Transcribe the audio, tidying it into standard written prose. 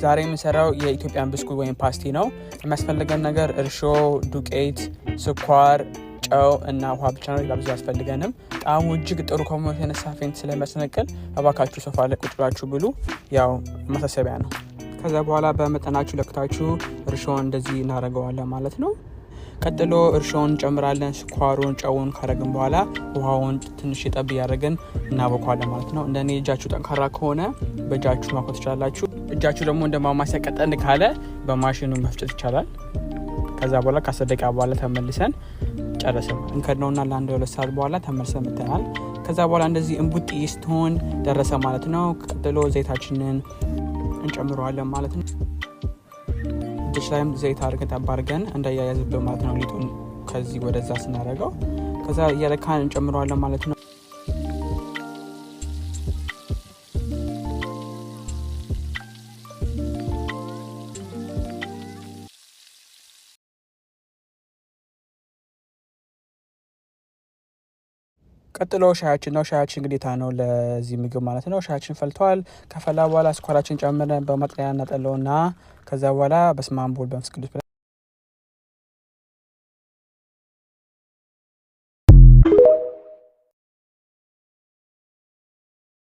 ዛሬ የምንሰራው የኢትዮጵያን ብስኩት ወይም ፓስቲ ነው። የሚያስፈልገን ነገር እርሾ፣ ዱቄት፣ ስኳር፣ ጨው እና ውሃ ብቻ ነው። ሌላ ብዙ አያስፈልገንም። ጣዕሙ እጅግ ጥሩ ከመሆኑ የተነሳ faint ስለሚያስነቅል እባካችሁ ሶፋ ላይ ቁጭ ብላችሁ ብሉ። ያው ማሳሰቢያ ነው። ከዛ በኋላ በመጠናችሁ ለክታችሁ እርሾውን እንደዚህ እናደርገዋለን ማለት ነው። ቀጥሎ እርሾውን እንጨምራለን። ስኳሩን፣ ጨውን ካረግን በኋላ ውሃውን ትንሽ ጠብ እያደረግን እናቦኳለን ማለት ነው። እንደኔ እጃችሁ ጠንካራ ከሆነ በእጃችሁ ማብኳት ትችላላችሁ። እጃችሁ ደግሞ እንደ ማማሰያ ቀጠን ካለ በማሽኑ መፍጨት ይቻላል። ከዛ በኋላ ከ10 ደቂቃ በኋላ ተመልሰን ጨረስን። እንከድነውና ለ1 2 ሰዓት በኋላ ተመልሰን መተናል። ከዛ በኋላ እንደዚህ እንቡጥ ስትሆን ደረሰ ማለት ነው። ቀጥሎ ዘይታችንን እንጨምረዋለን ማለት ነው። እጅ ላይም ዘይት አድርገን ጠብ አድርገን እንዳያያዝብን ማለት ነው። ሊጡን ከዚህ ወደዛ ስናደርገው ከዛ እየለካን እንጨምረዋለን ማለት ነው። ቀጥሎ ሻያችን ነው። ሻያችን ግዴታ ነው ለዚህ ምግብ ማለት ነው። ሻያችን ፈልቷል። ከፈላ በኋላ ስኳራችን ጨምረን በማጥለያ እናጠለውና ከዛ በኋላ በስመ አብ ወወልድ ወመንፈስ ቅዱስ።